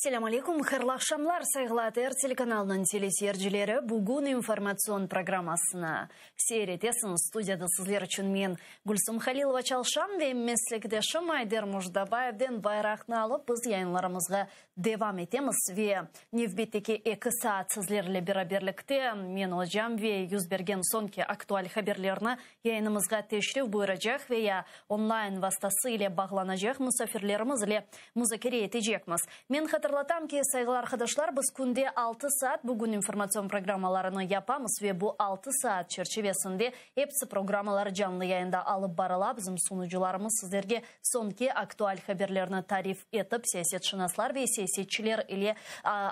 Selâm aleyküm, hayırlı aqşamlar, sayğılı ATR telekanalınıñ teleseyircileri! Bugün informatsion programmasını seyir etesiñiz. Studiyada sizler içün men, Gülsum Halilova çalışam ve meslekdeşim Ayder Mujdabayevden bayraqnı alıp biz yayınlarımızğa devam etemiz ve nevbetteki eki saat sizlerle beraberlikte men olacam ve yüz bergen soñki aktual haberlerni yayınımızğa teşrif buyuracaq ve ya onlayn vastası ile bağlanacaq musafirlerimiz ile muzakere etecekmiz. Men hatırlatam ki, sayğılı arqadaşlar, biz künde altı saat bugün informatsion programmalarını yapamız ve bu altı saat çerçivesinde episi programmalar canlı yayında alıp barıla. Bizim sunucılarımız sizlerge soñki aktual haberlerni tarif etip, siyasetşınaslar ve siyasetçiler ile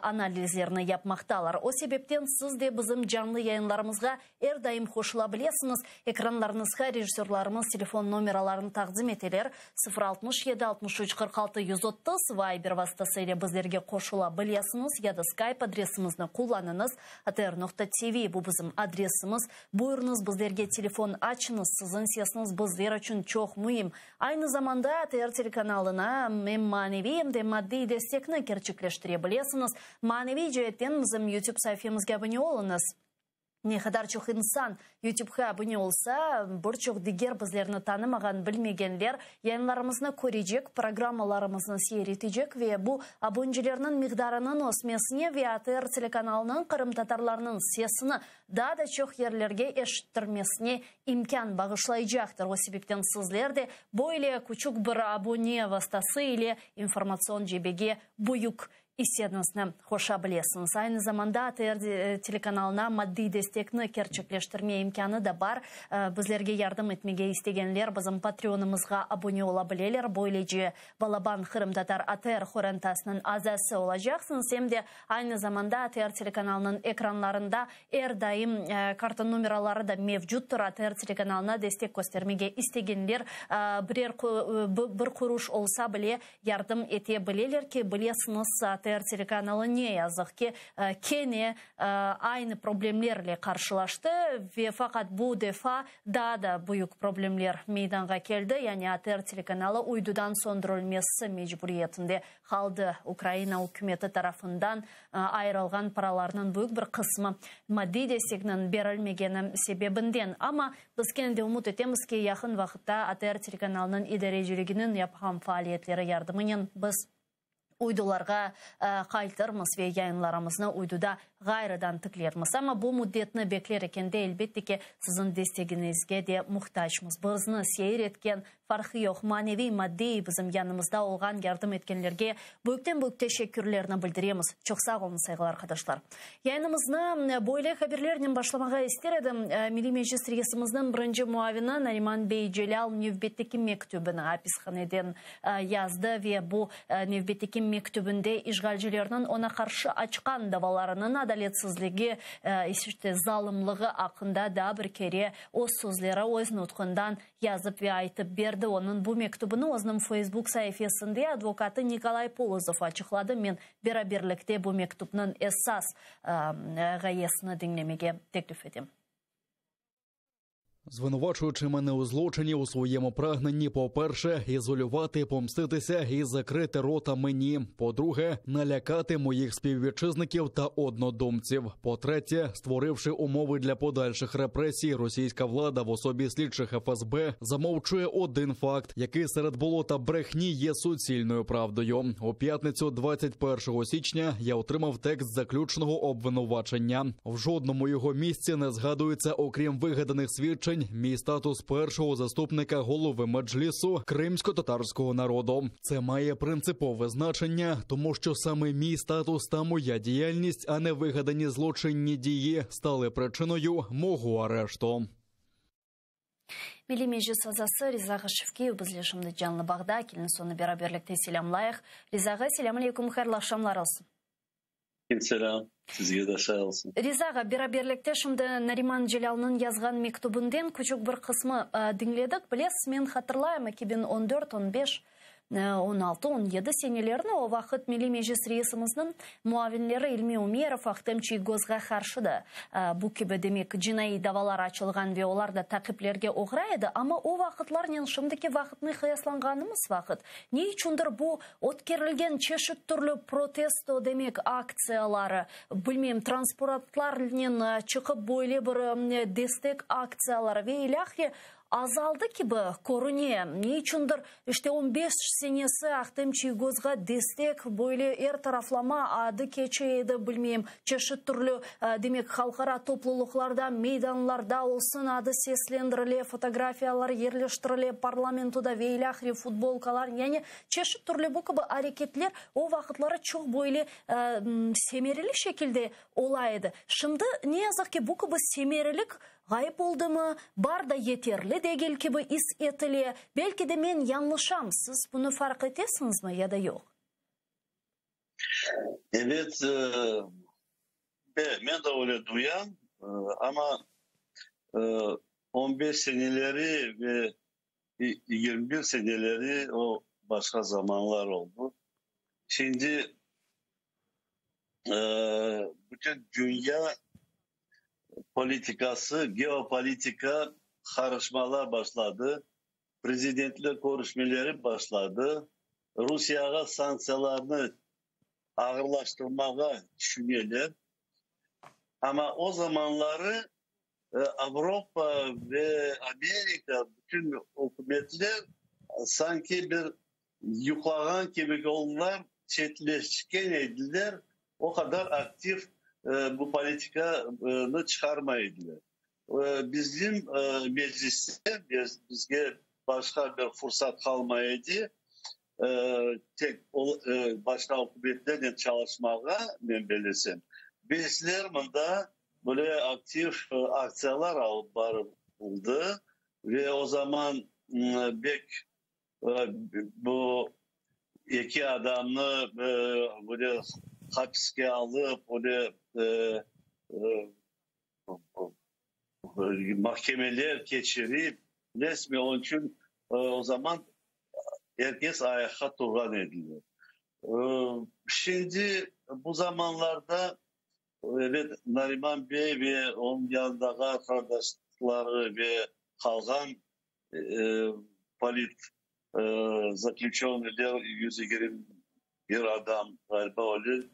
analizlerini yapmaqtalar. O sebepten siz de bizim canlı yayınlarımızğa Er daim qoşula bilesiñiz. Ekranlarıñızğa rejissörlarımız telefon nomeralarını taqdim eteler, 0 67 63 46 130, Viber vastası ile bizlerge qoşula bilesiñiz ya da Skype adresimizni qullanıñız, atr noqta tv, bu bizim adresimiz. Buyurıñız, bizlerge telefon açıñız, siziñ sesiñiz bizler içün çoq müim. Aynı zamanda ATR telekanalına em maneviy, em de maddiy destekni kerçekleştire bilesiñiz. Maneviy ceetten bizim YouTube saifemizge abone oluñız. Ne qadar çoq insan YouTubeğa abune olsa, bir çoq diger bizlerni tanımağan, bilmegenler yayınlarımıznı körecek, programmalarımıznı seyir etecek ve bu aboncilerniñ miqdarınıñ ösmesine ve ATR telekanalınıñ qırımtatarlarnıñ sesini daa da çoq yerlerge eşittirmesine imkân bağışlaycaqtır. O sebepten sizler de böyle küçük bir abune vastası ile informatsion cebege büyük İsseñizni qoşa bilesiñiz. Aynı zamanda ATR telekanalına maddiy destekni kerçekleştirme imkânı da bar. Bizlerge yardım etmege istegenler bizim Patreonımızğa abone ola bileler. Böylece balaban qırımtatar ATR qorantasınıñ azası olacaqsıñız. Em de aynı zamanda ATR telekanalınıñ ekranlarında er daim karta nomeraları da mevcuttır. ATR telekanalına destek köstermege istegenler birer bir quruş olsa bile Yardım ete bileler ki, bilesiñiz, ATR telekanalı ne yazıq ki, kene aynı problemlerle qarşılaştı ve faqat bu defa daa da büyük problemler meydanğa keldi, yani ATR telekanalı uydudan söndürilmesi mecburiyetinde qaldı, Ukraina ükümeti tarafından ayırılğan paralarnıñ büyük bir qısmı maddiy destekniñ berilmegeni sebebinden. Amma Biz kene de ümüt etemiz ki, yaqın vaqıtta ATR telekanalınıñ idareciliginiñ yapqan faaliyetleri yardımınen biz uydularğa qaytırmız ve yayınlarımıznı uyduda ğayrıdan tiklermiz. Amma bu müddetni bekler ekende, elbette ki, siziñ destegiñizge de muhtacmız. Bizni seyir etken, Farqı yoq, maneviy, maddiy, bizim yanımızda olğan, yardım etkenlerge büyükten-büyük teşekkürlerni bildiremiz. Çoq sağ oluñ, sayğılı arqadaşlar. Yayınımıznı böyle haberlernen başlamağa ister edim, Milliy Meclis reisimizniñ birinci muavini Nariman bey Celâl nevbetteki mektübini apishaneden yazdı ve bu nevbetteki mektübinde işğalcilerniñ oña qarşı açqan davalarınıñ adaletsizligi, işte, zalımlığı aqqında daa bir kere öz sözleri, öz nutqından Yazıp ve aytıp berdi. Onıñ bu mektübini özüniñ Feysbuk saifesinde advokatı Nikolay Polozov açıqladı. Men beraberlikte bu mektüpniñ esas ğayesini diñlemege teklif etem. Звинувачуючи мене у злочині у своєму прагненні, по-перше, ізолювати, помститися і закрити рота мені. По-друге, налякати моїх співвітчизників та однодумців. По-третє, створивши умови для подальших репресій, російська влада в особі слідчих ФСБ замовчує один факт, який серед болота брехні є суцільною правдою. У п'ятницю, 21 січня, я отримав текст заключного обвинувачення. В жодному його місці не згадується, окрім вигаданих свідчень, мій статус першого заступника голови Меджлісу кримсько-татарського народу. Це має принципове значення, тому що саме мій статус та моя діяльність, а не вигадані злочинні дії, стали причиною мого арешту. Milliy Meclis azası Riza ağa Şevkiyev bizle şimdi canlı bağda. Keliñiz onı beraberlikte selâmlayıq. Riza ağa, selâm aleyküm, hayırlı aqşamlar olsun. Aleyküm selâm, sizge de sağ olsun. Riza ağa, beraberlikte şimdi Nariman Celâlnıñ yazğan mektübinden küçük bir qısmı diñledik. Bilesiz, men hatırlayım, 2014, on beş. On altı, 17 senelerini o vaqıt Milliy Meclis reisimizniñ muavinleri İlmi Ümerov Ahtem Çiygozğa qarşı da bu kibi, demek, cinaiy davalar açılğan ve olar da taqiplerge oğray edi. Amma o vaqıtlarnen şimdiki vaqıtnı qıyaslanğanımız vaqıt, ne içündir bu ötkerilgen çeşit türlü protesto, demek, aktsiyaları, bilmeyim, transporatlarnen çıqıp böyle bir destek aktsiyaları ve ilâhre azaldı kibi körüne. Ne içündir, işte 15 senesi Ahtem Çiygozğa destek böyle er taraflama adı keçe edi, bilmeyim, çeşit türlü, demek, halqara toplulıqlarda, meydanlarda olsun adı seslendirile, fotografiyalar yerleştirile, parlamentoda ve ilâhre futbolkalar, yani çeşit türlü bu kibi areketler o vaqıtları çoq böyle semereli şekilde ola edi. Şimdi, ne yazıq ki, bu kibi semerilik ğayıp oldımı, bar da yeterli degil kibi is etile. Belki de men yañlışam, siz bunı farq etesiñizmi ya da yoq? Evet, men de öyle duyam, amma 15 seneleri ve 21 seneleri o başqa zamanlar oldı. Şimdi bütün dünya politikası, geopolitika qarışmalar başladı. Prezidentler körüşmeleri başladı. Rusiyağa sanktsiyalarnı ağırlaştırmağa tüşüneler. Amma o zamanları Avropa ve Amerika, bütün ükümetler sanki bir yuqlağan kibi oldılar, çetleşken ediler, o qadar aktiv bu politikanı çıqarmay ediler. Bizim mecliste bizge başqa bir fursat qalmay edi, tek başqa ükümetlernen çalışmağa, men bilesem. Bizler mında böyle aktiv aktsiyalar alıp barıldı ve o zaman bek bu eki adamnı böyle hapiske alıp, böyle mahkemeler keçirip, resmi, onıñ içün o zaman er kes ayaqqa turğan ediler. Şimdi bu zamanlarda, evet, Nariman bey ve onıñ yanındaki arqadaşları ve qalğan polit заключенный ler, 121 adam ğaliba öyle,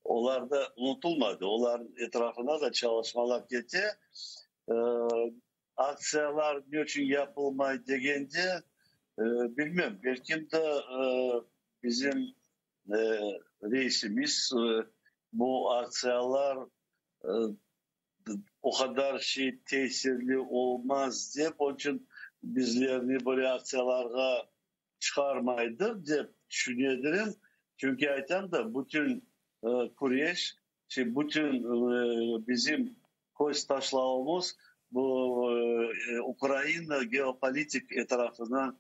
olar da unutılmadı. Olar etrafına da çalışmalar kete. Aktsiyalar ne içün yapılmay degende, bilmem, belkim de bizim reisimiz bu aktsiyalar o qadar şey tesirli olmaz dep, onıñ içün bizlerni böyle aktsiyalarğa çıqarmaydır dep tüşünedirim. Çünki aytam da, bütün küreş, bütün bizim köz taşlavımız bu Ukraina geopolitik etrafına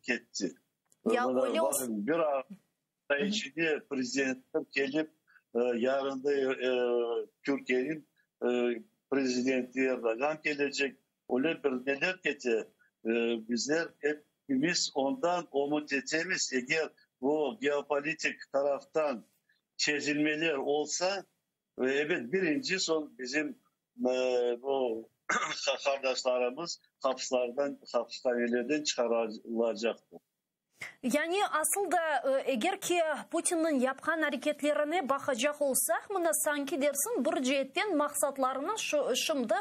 ketti. Ya öyle olsun. Bir ay içinde prezidentler kelip, yarın da Türkiyeniñ prezidenti Erdoğan kelecek. Öyle bir neler kete. Bizler epimiz ondan ümüt etemiz. Eger bu geopolitik taraftan çezilmeler olsa, evet, birinci soñ bizim bu qardaşlarımız hapislerden, hapishanelerden çıqarılacaqtır. Yani asıl da eger ki Putinniñ yapqan areketlerine baqacaq olsaq, mına sanki dersiñ bir ceetten maqsatlarına şimdi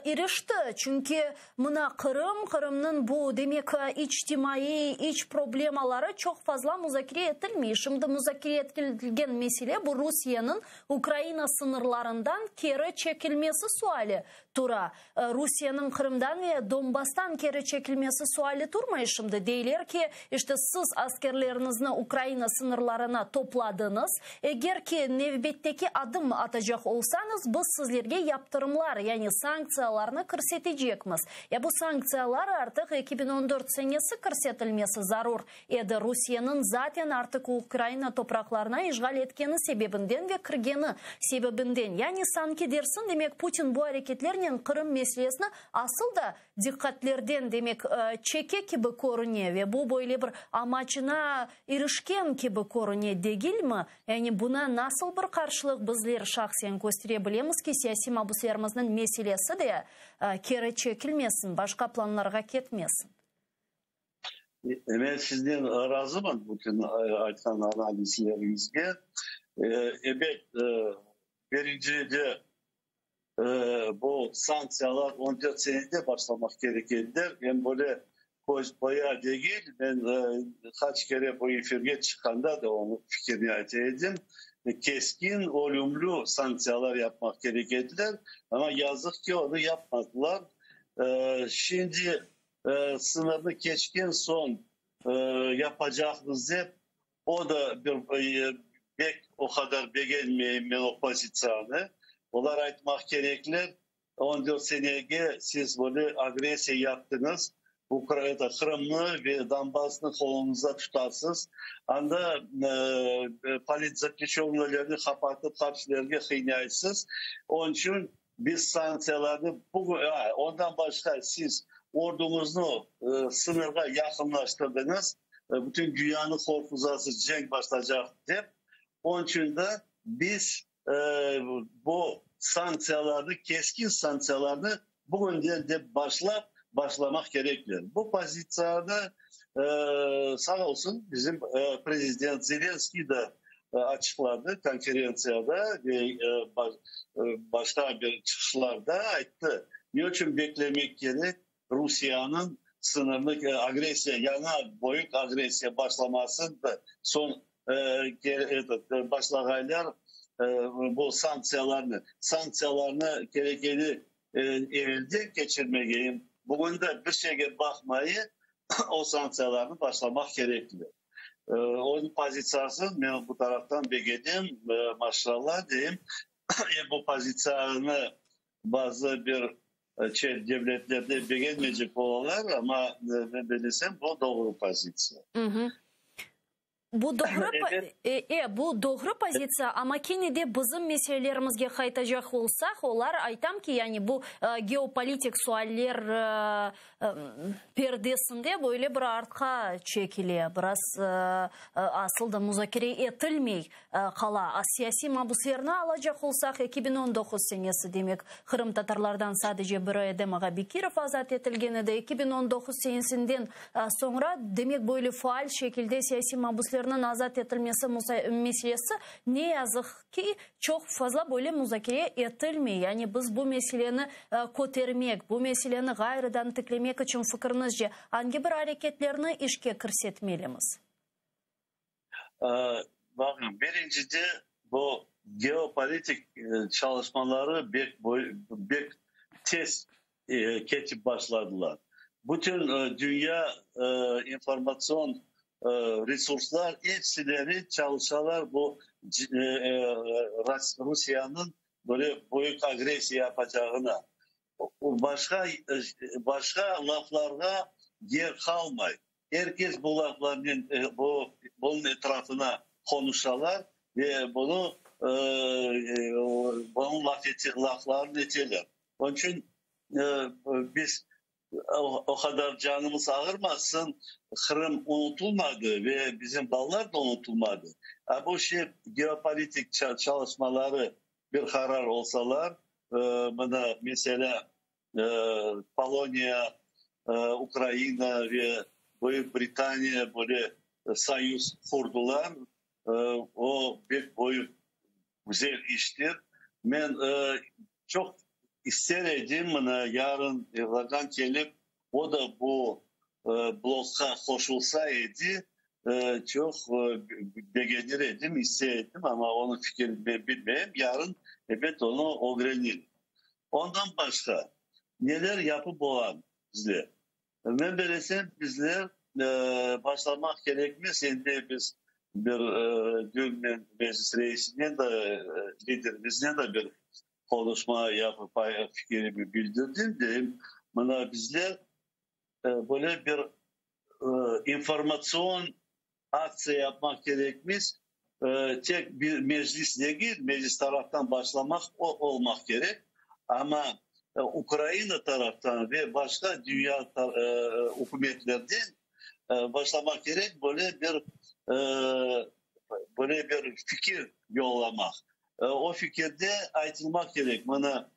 irişti. Çünki mına Qırım, Qırımnıñ bu demek içtimaiy iç problemaları çoq fazla muzakere etilmey. Şimdi muzakere etilgen mesele bu Rusiyeniñ Ukraina sıñırlarından keri çekilmesi suali tura. Rusiyeniñ Qırımdan ve Donbasstan keri çekilmesi suali turmay şimdi. Deyler ki, işte siz askerleriñizni Ukraina sıñırlarına topladıñız. Eger ki nevbetteki adım atacaq olsañız, biz sizlerge yaptırımlar, yani sanktsiyalarnı kirsetecekmiz. Ya bu sanktsiyalar artıq 2014 senesi kirsetilmesi zarur edi. Rusiyeniñ zaten artıq Ukraina topraqlarına işğal etkeni sebebinden ve kirgeni sebebinden. Yani sanki dersiñ, demek Putin bu areketlernen Qırım meselesini asıl da diqqatlerden, demek, çeke kibi körüne ve bu böyle bir amacına irişken kibi körüne, degilmi? Yani buna nasıl bir qarşılıq bizler şahsen köstere bilemiz ki, siyasiy mabuslerimizniñ meselesi de keri çekilmesin, başqa planlarğa ketmesin? Men siznen razımın bütün aytqan analizleriñizge. Ebet, birincide bu sanktsiyalar 14 senede başlamaq kerek ediler. Em böyle köz boya degil, men qaç kere bu efirge çıqqanda da onıñ fikirini ayta edim. Keskin, ölümlü sanktsiyalar yapmaq kerek ediler, amma yazıq ki, onı yapmadılar. Şimdi sıñırnı keçken soñ yapacaqmız dep, o da bir pek o qadar begenmeyim men o pozitsiyanı. Olar aytmaq kerekler, 14 senege siz böyle agressiya yaptıñız, Ukraina, Qırımnı ve Donbassnı qoluñızda tutasız, anda politzaklüçönnılerni qapatıp hapslerge qıynaysız, onıñ içün biz sanktsiyalarnı bugün, ondan başqa siz orduñıznı sıñırğa yaqınlaştırdıñız, bütün dünyanı qorquzasız cenk başlaycaq dep, onıñ içün de biz bu sanktsiyalarnı, keskin sanktsiyalarnı bugünden dep başlap, başlamaq kerekler. Bu pozitsiyanı, sağ olsun, bizim prezident Zelenskiy da açıqladı konferentsiyada ve başqa bir çıqışlarda ayttı. Ne içün beklemek kerek Rusiyeniñ sıñırnı agressiya, yañı büyük agressiya başlamasın da soñ başlağaylar bu sanktsiyalarnı. Sanktsiyalarnı kerekeni evelden keçirmege, bugün de bir şeyge baqmayıp o sanktsiyalarnı başlamaq kerekler. Onıñ pozitsiyasını men bu taraftan begenem, maşallah deyim. Bu pozitsiyanı bazı bir çet devletlerde begenmeycek olalar, amma men bilesem, bu doğru pozitsiya. Bu doğru, e, bu doğru pozitsiya, amma kene de bizim meselelerimizge qaytacaq olsaq, olar aytam ki, yani bu geopolitik sualler perdesinde böyle bir artqa çekile, biraz asıl da muzakere etilmey qala. A siyasiy mabuslerni alacaq olsaq, 2019 senesi, demek, qırımtatarlardan sadece biri Edem ağa Bekirov azat etilgen edi. 2019 senesinden soñra, demek, böyle faal şekilde siyasiy mabuslerniñ azat etilmesi meselesi, ne yazıq ki, çoq fazla böyle muzakere etilmey. Yani biz bu meseleni kötermek, bu meseleni ğayrıdan tiklemek içün, fikriñizce, angi bir areketlerni işke kirsetmelimiz? Baqıñ, birincide bu geopolitik çalışmaları bek, bek tez ketip başladılar. Bütün dünya informatsion resurslar epsileri çalışalar bu Rusiyeniñ böyle büyük agressiya yapacağına. Başqa, başqa laflarğa yer qalmay. Er kes bu laflarnen, bu bunıñ etrafına qonuşalar ve bunı bunıñ laf laflarını eteler. Onıñ içün biz o qadar canımız ağırmasın, Qırım unutılmadı ve bizim balalar da unutılmadı. A bu şey geopolitik çalışmaları bir qarar olsalar, mına meselâ, Poloniya, Ukraina ve Büyük Britaniya böyle soyuz qurdular. O pek büyük, güzel iştir. Men çoq ister edim, mına yarın Erdoğan kelip, o da bu blokqa qoşulsa edi, çoq begenir edim, ister edim, amma onıñ fikirini men bilmeyim. Yarın, ebet, onı ögrenirim. Ondan başqa neler yapıp olam bizler? Men bilesem, bizler başlamaq kerekmiz. Endi biz bir dün men Meclis reisinen de, liderimiznen de bir qonuşma yapıp, fikirimi bildirdim. Deyim, mına bizler böyle bir informatsion aktsiya yapmaq kerekmiz. Tek bir Meclis degil, Meclis taraftan başlamaq olmaq kerek, amma. Ukraina taraftan ve başqa dünya ükümetlerden başlamaq kerek böyle bir böyle bir fikir yollamaq. O fikirde aytılmaq kerek, mına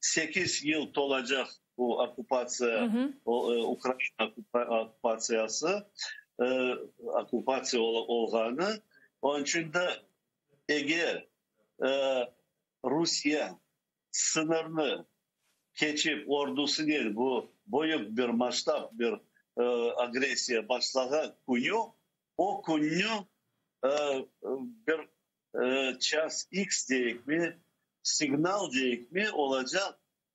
sekiz yıl tolacaq bu okkupatsiya, Ukraina okkupatsiyası, okkupatsiya olğanı, onıñ içün de eger Rusiye sıñırnı keçip ordusınen bu büyük bir masştab bir agressiya başlağan künü, o künni bir ças iks deyikmi, signal deyikmi olacaq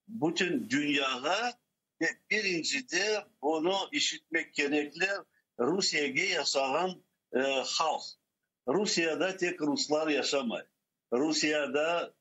bütün dünyağa ve birincide bunı işitmek kerekler Rusiyege yaşağan halq. Rusiyada tek ruslar yaşamay. Rusiyada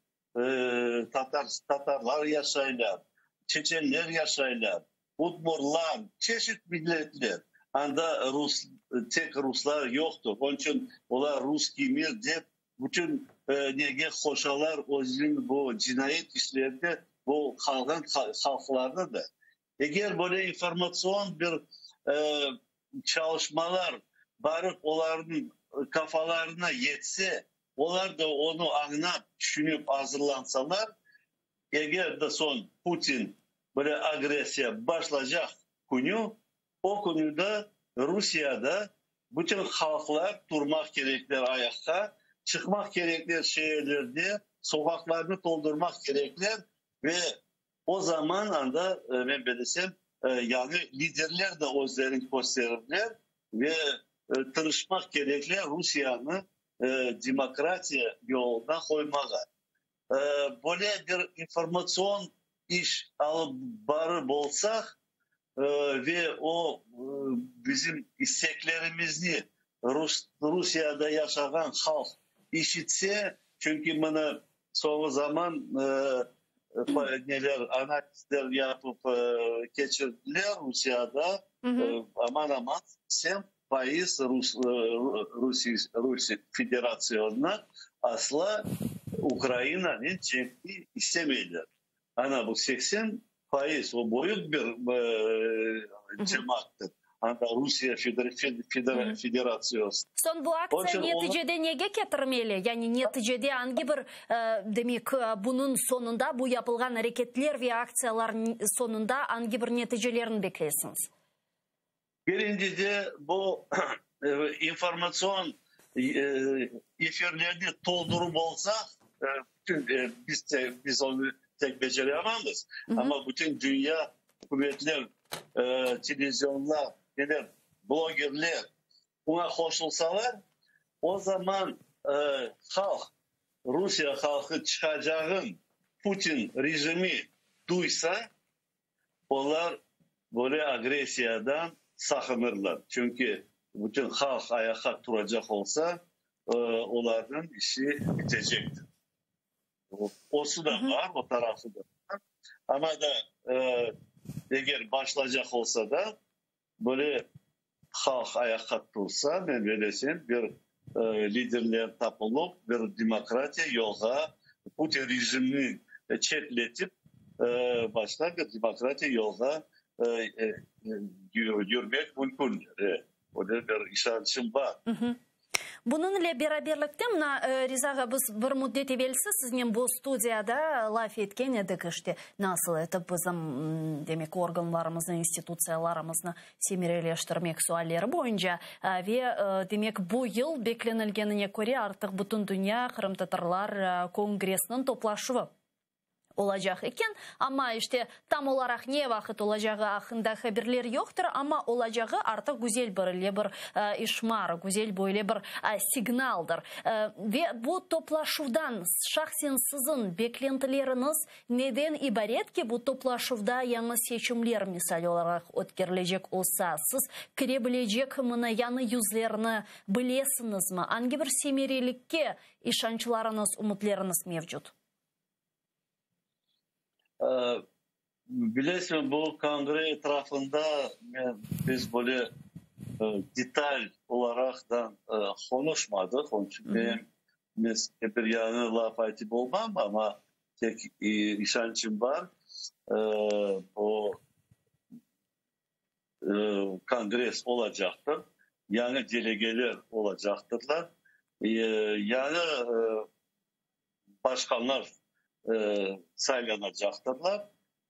tatar, tatarlar yaşaylar, çeçenler yaşaylar, udmurlar, çeşit milletler. Anda rus, tek ruslar yoqtır. Onıñ içün olar russkiy mir dep bütün nege qoşalar özüniñ bu cinayet işlerinde bu qalğan halqlarnı da. Eger böyle informatsion bir çalışmalar barıp olarnıñ kafalarına yetse, olar da onı añlap, tüşünip azırlansalar, eger de soñ Putin böyle agressiya başlacaq künü, o künü de Rusiyada bütün halqlar turmaq kerekler ayaqqa, çıqmaq kerekler şeerlerde, soqaqlarnı toldurmaq kerekler ve O zaman anda, men belesem, yañı liderler de özlerini kösterirler ve tırışmaq kerekler Rusiyanı demokratiya yoluna qoymağa. Böyle bir informatsion iş alıp barıp olsaq ve o bizim isteklerimizni Rusiyada yaşağan halq işitse, çünki mına Soñu zaman neler analizler yapıp keçirdiler Rusiyada, aman-aman 80% Rusiye Federatsiyonına asla Ukrainanen cenkni istemeyler. Ana bu 80%, o büyük bir cemaattır. Anda Rusiye Federatsiyası. Soñ bu aktsiya neticede nege ketirmeli? Yani neticede angi bir, demek, bunıñ soñunda, bu yapılğan areketler ve aktsiyalar soñunda angi bir neticelerni bekleysiñiz? Birincide, bu informatsion efirlerni toldurıp olsaq, bütün biz biz onı tek becerememiz, amma bütün dünya ükümetler, televizionlar, neler, blogerler buña qoşulsalar, o zaman halq, Rusiye halqı çıqacağın Putin rejimi duysa, olar böyle agressiyadan saqınırlar. Çünki bütün halq ayaqqa turacaq olsa, olarnıñ işi bitecektir. Osı da bar, o tarafı da bar. Amma da eger başlaycaq olsa da, böyle halq ayaqqa tursa, men belesem, bir liderler tapılıp, bir demokratiya yolğa, Putin rejimini çetletip, başqa bir demokratiya yolğa yürmek mümkün. Öyle bir işançım bar. Bunıñ ile beraberlikte, mına, Riza ağa, biz bir müddet evelsi siznen bu studiyada laf etken edik, işte, nasıl etip bizim, demek, organlarımıznı, institutsiyalarımıznı semereleştirmek sualleri boyunca. Ve, demek, bu yıl beklenilgenine köre artıq Bütündünya qırımtatarlar kongressiniñ toplaşuvı olacaq eken. Amma, işte, tam olaraq ne vaqıt olacağı aqqında haberler yoqtır, amma olacağı artıq güzel böyle bir işmar, güzel böyle bir signaldır. Ve bu toplaşuvdan şahsen siziñ beklentileriñiz neden ibaret ki, bu toplaşuvda yañı seçimler, misal olaraq, ötkerilecek olsa, siz kire bilecek mına yañı yüzlerni bilesiñizmi, angi bir semerelikke işançlarıñız, ümütleriñiz mevcut? Bilesiñ, bu kongre etrafında biz böyle detal olaraq da qonuşmadıq, onıñ içün men bir yañı laf aytıp olmam, amma. Tek işançım bar, o kongress olacaqtır, yañı delegeler olacaqtırlar, yañı başqanlar saylanacaqtırlar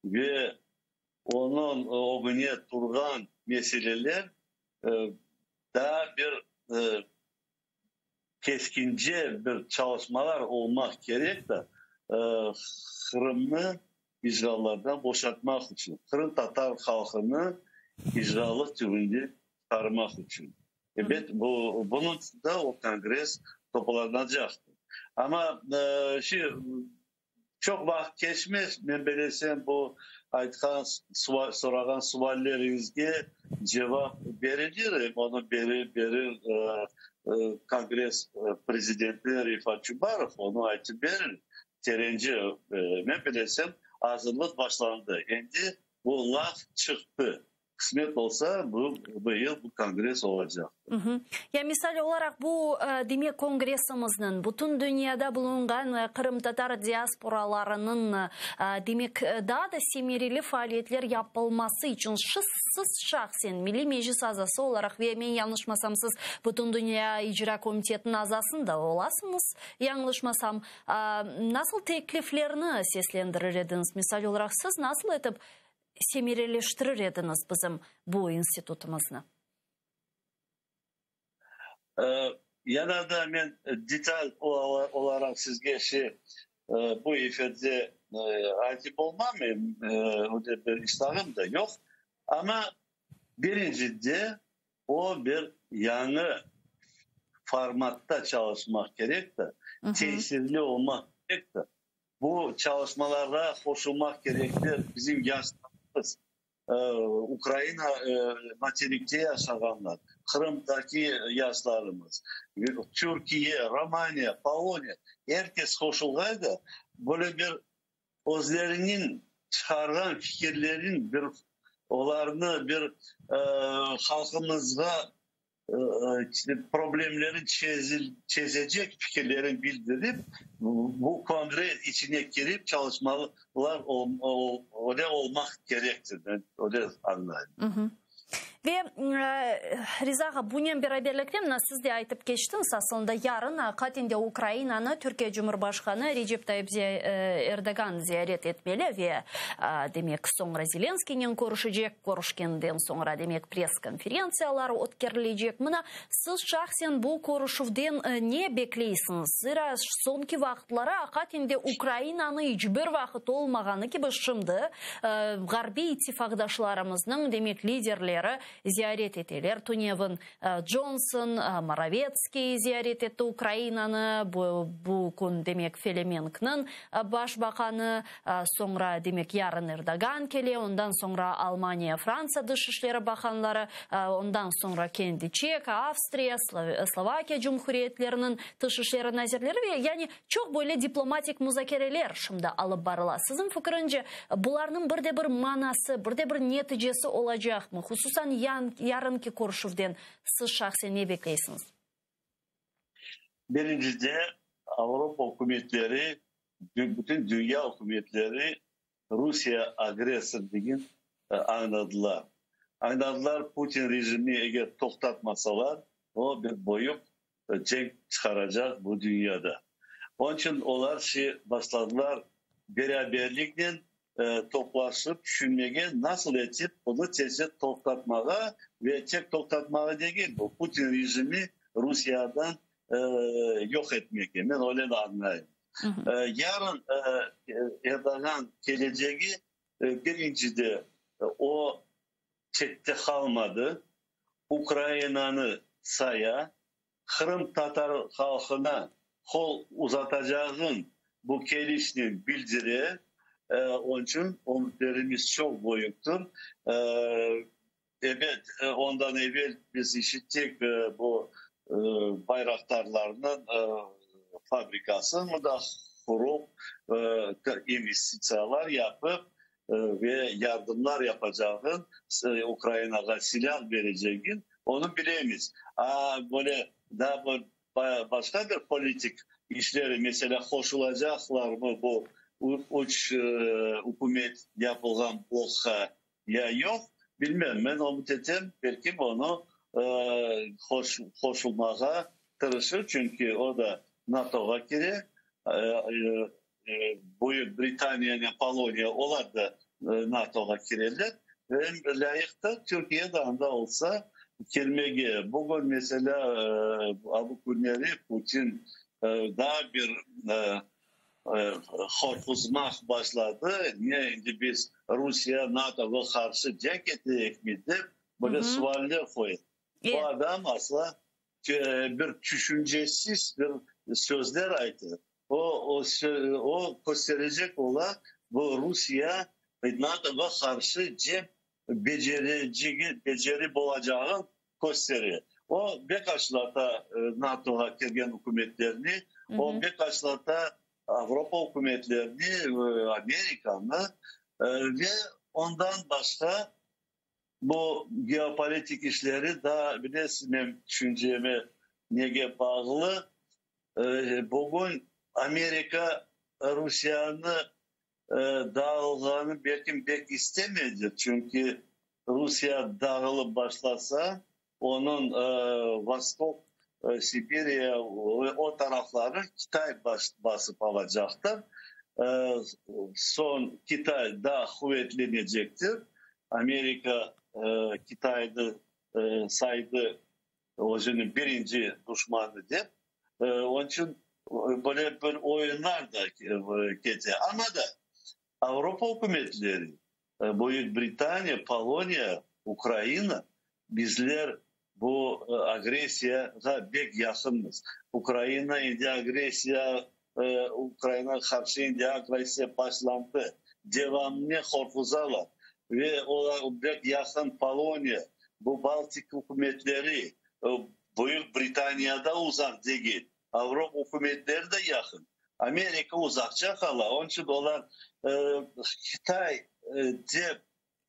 ve onıñ ögüne turğan meseleler daa bir keskince bir çalışmalar olmaq kerek de, Qırımnı işğallardan boşatmaq içün, qırımtatar halqını işğallıq tübünden çıqarmaq içün. Ebet, bu, bunıñ içün de o kongress toplanacaqtır. Amma şey, çoq vaqıt keçmez, men belesem, bu aytqan, sorağan sualleriñizge cevap berilir, onı berir, berir kongress prezidenti Refat Çubarov, onı aytıp berir terence. Men bilesem, azırlıq başlandı, endi bu laf çıqtı. Qısmet olsa, bu bu yıl bu kongress olacaqtır. Ya misal olaraq, bu, demek, kongressimizniñ, bütün dünyada bulunğan qırımtatar diasporalarınıñ, demek, daa da semereli faaliyetler yapılması içün siz şahsen, Milliy Meclis azası olaraq ve men yañlışmasam, siz Bütündünya İcra Komitetiniñ azasında da olasıñız, yañlışmasam, nasıl tekliflerni seslendirir ediñiz? Misal olaraq, siz nasıl etip semereleştirir ediñiz bizim bu institutımıznı? Yana da men detal olaraq sizge şey bu efirde aytıp olmam, öyle bir istağım da yoq. Amma birincide o bir yañı formatta çalışmaq kerektir, tesirli olmaq kerektir. Bu çalışmalarğa qoşulmaq kerekler bizim yaşlarımız, Ukraina materikte yaşağanlar, Qırımdaki yaşlarımız, Türkiye, Romaniya, Poloniya, er kes qoşulğaydı, böyle bir özleriniñ çıqarğan fikirlerin bir olarnı bir halqımızğa problemleri çezecek fikirlerini bildirip, bu kongress içine kirip çalışmalar öyle olmaq kerektir, men öyle añlayım. Ve, Riza ağa, bunen beraberlikte, mına siz de aytıp keçtiñiz, aslında yarın aqiqaten de Ukrainanı Türkiye Cumhurbaşqanı Recep Tayyip Erdoğan ziyaret etmeli ve, demek, soñra Zelenskiynen körüşecek, körüşkenden soñra, demek, press-konferentsiyalar ötkerilecek. Mına, siz şahsen bu körüşüvden ne bekleysiñiz? Zira soñki vaqıtları aqiqaten de Ukrainanı iç bir vaqıt olmağanı kibi şimdi ğarbiy ittifaqdaşlarımıznıñ, demek, liderleri ziyaret eteler. Tünevin Johnson, Moravetskiy ziyaret etti Ukrainanı, bu kün, demek, Felemenkniñ baş baqanı, soñra, demek, yarın Erdoğan kele, ondan soñra Almaniya, Fransa dış işleri baqanları, ondan soñra kendi Çek, Avstriya, Slovakiya cumhuriyetleriniñ tış işleri nazirleri ve, yani, çoq böyle diplomatik muzakereler şimdi alıp barıla. Siziñ fikirince, bularnıñ bir de bir manası, bir de bir neticesi olacaqmı? Hususan, yarınki körüşüvden siz şahsen ne bekleysiñiz? Birincide, Avropa ükümetleri, bütün dünya ükümetleri Rusiye agressor degin añladılar. Añladılar, Putin rejimini eger toqtatmasalar, o bir böyük cenk çıqaracaq bu dünyada. Onıñ içün olar şey başladılar, beraberliknen toplaşıp tüşünmege, nasıl etip bunı tezce toqtatmağa ve tek toqtatmağa degil, bu Putin rejimi Rusiyadan yoq etmege. Men öyle de añlayım. Yarın Erdoğan kelecegi, birincide, o çette qalmadı, Ukrainanı saya, qırımtatar halqına qol uzatacağın bu kelişnen bildire, onıñ içün ümütlerimiz çoq büyüktir. Ebet, ondan evel biz işittik bu Bayraktarlarnıñ fabrikasını mında qurup, investitsiyalar yapıp ve yardımlar yapacağın, Ukrainağa silâh berecegin, onı bilemiz. A, böyle daa bir başqa bir politik işleri, meselâ, qoşulacaqlarmı bu? üç ükümet yapılğan blokqa ya yoq, bilmem. Men ümüt etem, belki onı qoşulmağa tırışır, çünki o da NATOğa kire, Büyük Britaniyanen Poloniya, olar da NATOğa kireler. Ve lâyıqtır, Türkiye de anda olsa kirmege. Bugün, meselâ, bu künleri Putin daa bir qorquzmaq başladı, ne endi biz Rusiye NATOğa qarşı cenk eteyikmi dep, böyle sualler qoya. Bu adam asla bir tüşüncesiz bir sözler aytı. O, o kösterecek ola, bu Rusiye NATOğa qarşı cenk becerecegi, becerip olacağın köstere. O bek açlata NATOğa kirgen ükümetlerni, o bek açlata Avropa ükümetlerini, Amerikanı ve ondan başqa bu geopolitik işleri daa, bilesiz, menim tüşünceme nege bağlı, bugün Amerika Rusiyanı dağılğanı belkim pek istemeydir, çünki Rusiya dağılıp başlasa, onıñ Vostok, Sibiriya, o tarafları Kitay basıp alacaqtır. Soñ Kitay daa quvetlenecektir. Amerika Kitaynı saydı özüniñ birinci duşmanı dep. Onıñ içün böyle bir oyunlar da kete. Amma da Avropa ükümetleri, Büyük Britaniya, Poloniya, Ukraina, bizler bu agressiyağa bek yaqınmız. Ukraina endi agressiya, Ukrainağa qarşı endi agressiya başlandı. Devamını qorquzalar. Ve olar bek yaqın Poloniya, bu Baltik ükümetleri, Büyük Britaniya da uzaq degil, Avropa ükümetleri de yaqın. Amerika uzaqça qala, onıñ içün olar Qıtay dep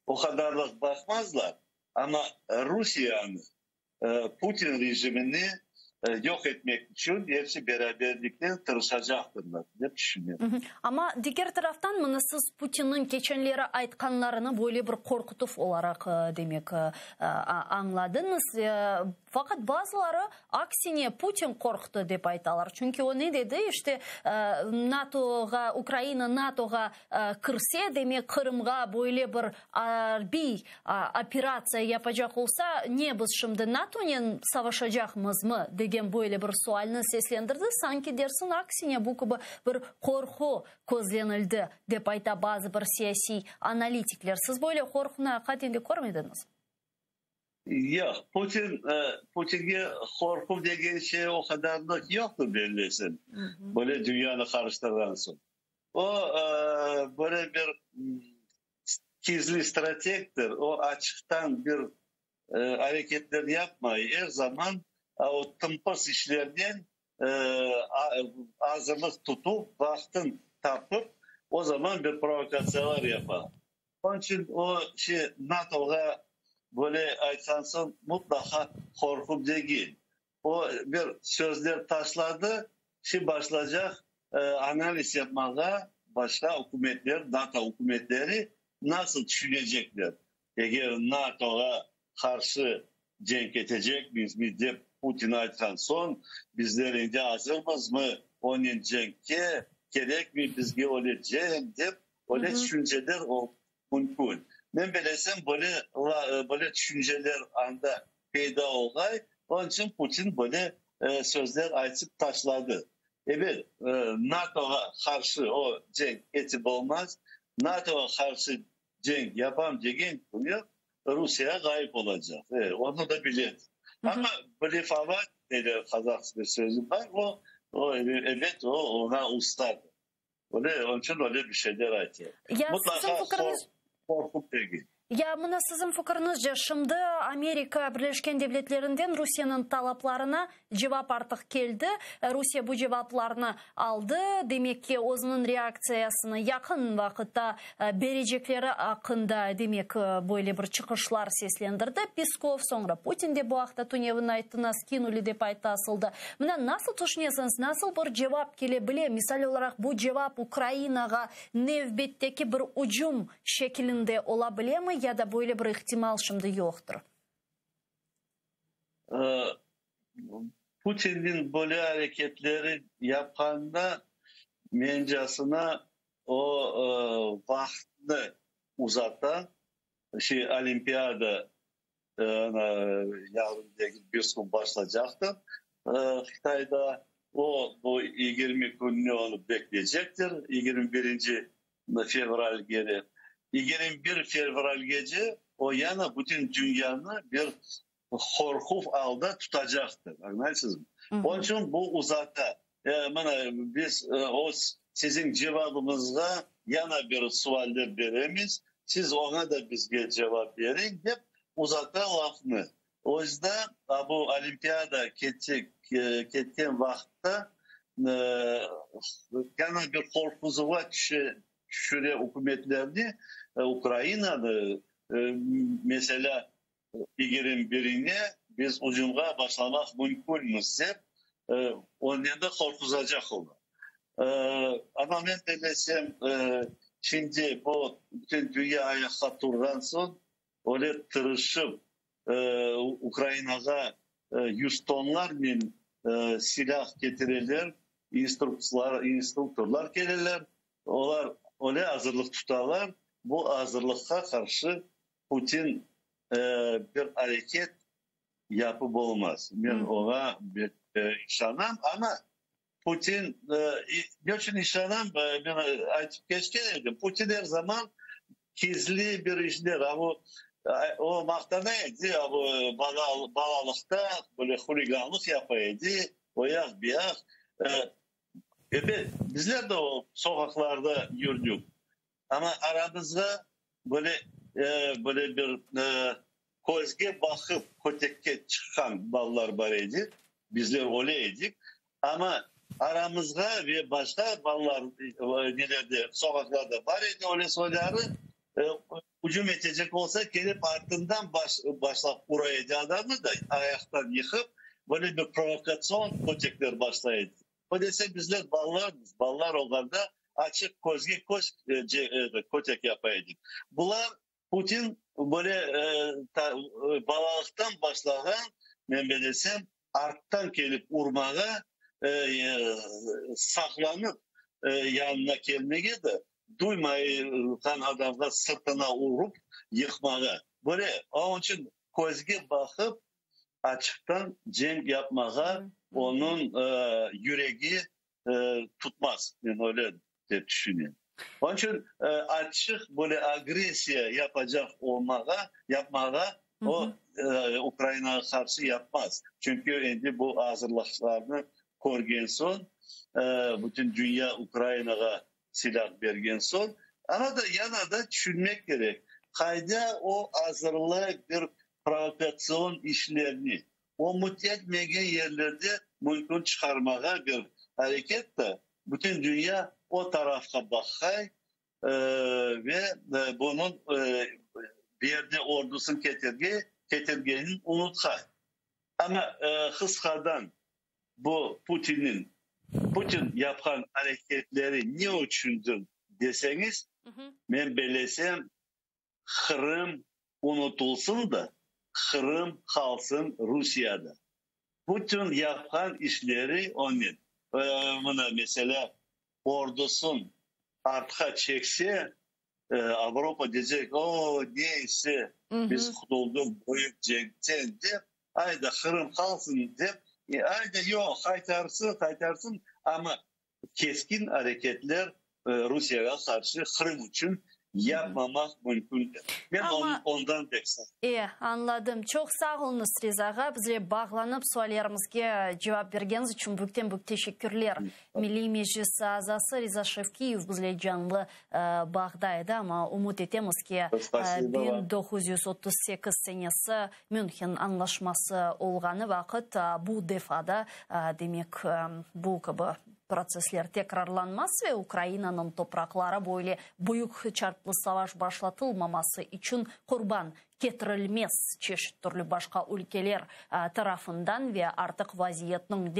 o qadarlıq baqmazlar, amma Rusiyanı, Putin rejimini yoq etmek içün episi beraberlikte tırışacaqtırlar, dep tüşünem. Amma diger taraftan, mına siz Putinniñ keçenleri aytqanlarını böyle bir qorqutuv olaraq, demek, añladıñız. Faqat bazıları aksine Putin qorqtı, dep aytalar. Çünki o ne dedi, işte, NATOğa, Ukraina NATOğa kirse, demek, Qırımğa böyle bir arbiy operatsiya yapacaq olsa, ne biz şimdi NATOnen savaşacaqmızmı, degen böyle bir sualni seslendirdi. Sanki dersiñ, aksine bu kibi bir qorqu közlenildi, dep ayta bazı bir siyasiy analitikler. Siz böyle qorqunı aqiqaten de körmediñizmi? Yoq, Putin, Putinge qorqu degen şey o qadarlıq yoqtır, bellesem, böyle dünyanı qarıştırğan soñ. O, böyle bir gizli strategdir, o açıqtan bir areketler yapmay, er zaman o tımpıs işlernen azırlıq tutup, vaqtın tapıp, o zaman bir provokatsiyalar yapa. Onıñ içün o şey NATOğa böyle aytqan soñ mutlaqa qorqup degil. O bir sözler taşladı, şimdi başlaycaq analiz yapmağa başqa ükümetler, NATO ükümetleri nasıl tüşünecekler, eger NATOğa qarşı cenk etecekmizmi dep Putin aytqan soñ, bizler endi azırmızmı onen cenkke, kerekmi bizge öyle cenk dep, öyle tüşünceler mümkün. Men bilesem, böyle böyle tüşünceler anda peyda olğay, onıñ içün Putin böyle sözler aytıp taşladı. Ebet, NATOğa qarşı o cenk etip olmaz, NATOğa qarşı cenk yapam degen künü Rusiye ğayıp olacaq. E, onı da bilemiz. Amma blefovat deyler, qazaq bir sözü bar, o, o, ebet, o oña ustadır. Öyle, onıñ içün öyle bir şeyler aytıyor. Ya Mutlaqa siziñ fikriñiz... qorqup degil. Ya mına siziñ fikiriñizce, şimdi Amerika Birleşken Devletlerinden Rusiyeniñ talaplarına cevap artıq keldi, Rusiye bu cevaplarnı aldı, demek ki, özüniñ reaktsiyasını yaqın vaqıtta berecekleri aqqında, demek, böyle bir çıqışlar seslendirdi Peskov, soñra Putin de bu aqta tünevin ayttı, nas kinuli dep ayttı asılda. Mına nasıl tüşünesiñiz, nasıl bir cevap kele bile, misal olaraq, bu cevap Ukrainağa nevbetteki bir ücüm şekilinde ola bilemi ya da böyle bir ihtimal şimdi yoqtır? Putinniñ böyle areketleri yapqanında, mencasına, o vaqıtnı uzata, şey, Olimpiada yarın degil, bir kün başlaycaqtır Qıtayda, o bu 20 künni onı bekleycektir, 21-nci fevralgere. 21 fevralgece o yana bütün dünyanı bir qorquv alda tutacaqtır, añlaysızmı? Onıñ içün bu uzata. Mına, biz o siziñ cevabıñızğa yana bir sualler beremiz, siz oña da bizge cevap beriñ, dep uzata lafnı. O yüzden bu Olimpiada ketken vaqıtta yana bir qorquzuvğa tüşüre ükümetlerni, Ukrainanı, meselâ, 21-ine biz ucumğa başlamaq mümkünmiz dep, onen de qorquzacaq ola. Amma men bellesem, şimdi bu bütün dünya ayaqqa turğan soñ, öyle tırışıp Ukrainağa yüz tonlarnen silâh ketireler, instruktorlar keleler, olar öyle azırlıq tutalar, bu azırlıqqa qarşı Putin bir areket yapıp olmaz. Men oña işanam, amma Putin, ne içün işanam, men aytıp keçken edim, Putin er zaman gizli bir işler, a bu, o maqtana edi, a bu balalıqta böyle huliganlıq yapa edi, o yaq, bu yaq. Ebet, bizler de o soqaqlarda yürdik, amma aramızda böyle, böyle bir közge baqıp kötekke çıqqan balalar bar edi, bizler öyle edik, amma aramızğa ve başqa balalar nelerde, soqaqlarda bar edi öyle soyları, ücüm etecek olsa, kelip artından başlap ura edi adamnı da, ayaqtan yıqıp, böyle bir provokatsion kötekler başlay edi. O dese, bizler balalarmız, balalar olğanda açıq közge köz kötek yapa edik. Bular Putin böyle balalıqtan başlağan, men belesem, arttan kelip urmağa, saqlanıp yanına kelmege de, duymayğan adamğa sırtına urıp yıqmağa. Böyle, onıñ içün közge baqıp, açıqtan cenk yapmağa onıñ yüregi tutmaz, men öyle dep tüşünem. Onıñ içün açıq böyle agressiya yapacaq olmağa, yapmağa o Ukrainağa qarşı yapmaz. Çünki endi bu azırlıqlarnı körgen soñ, bütün dünya Ukrainağa silâh bergen soñ, amma da yana da tüşünmek kerek, qayda o azırlay bir provokatsion işlerni, ümüt etmegen yerlerde mümkün çıqarmağa bir areket de, bütün dünya o tarafqa baqay ve bunıñ bir yerde ordusını ketirgenini unutqay. Amma qısqadan bu Putinniñ, Putin yapqan areketleri ne içündir deseñiz, men bellesem, Qırım unutılsın da, Qırım qalsın Rusiyada. Bütün yapqan işleri onen. Mına, meselâ, ordusın artqa çekse, Avropa deycek, o, neyse, biz qutuldıq büyük cenkten dep, ayda Qırım qalsın dep, ayda yoq, qaytarsın, qaytarsın, amma keskin areketler Rusiyağa qarşı Qırım içün. Yapmamaq mümkün. Men Amma, ondan pek sağ. E, añladım. Çoq sağ oluñız, Riza ağa, bizle bağlanıp suallerimizge cevap bergeniñiz içün büyükten-büyük teşekkürler. Milliy Meclis azası Riza Şevkiyev bizle canlı bağda edi, amma ümüt etemiz ki, 1938 senesi Münhen añlaşması olğanı vaqıt bu defa da, demek, bu kibi protsessler tekrarlanmaz ve Ukrainanıñ topraqları böyle büyük çarplı savaş başlatılmaması içün qurban ketirilmez çeşit türlü başqa ülkeler tarafından ve artıq vaziyetniñ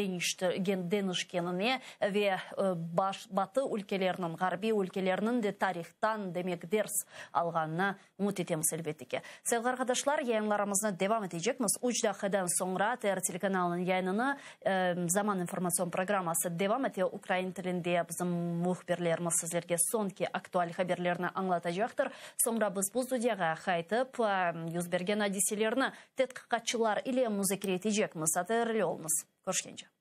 deñişkenine ve Batı ülkeleriniñ, ğarbiy ülkelerniñ de tarihtan, demek, ders alğanına Ümüt etemiz, elbette ki. Sevgili arqadaşlar, yayınlarımıznı devam etecekmiz. Üç daqiqadan soñra ATR telekanalınıñ yayınını Zaman informatsion programması devam ete. Ukrain tilinde bizim mühbirlerimiz sizlerge soñki aktual haberlerni añlatacaqtır. Soñra biz bu studiyağa qaytıp, yüz bergen adiselerni tedqiqatçılar ile muzakere etecekmiz. ATR ile oluñız. Körüşkence.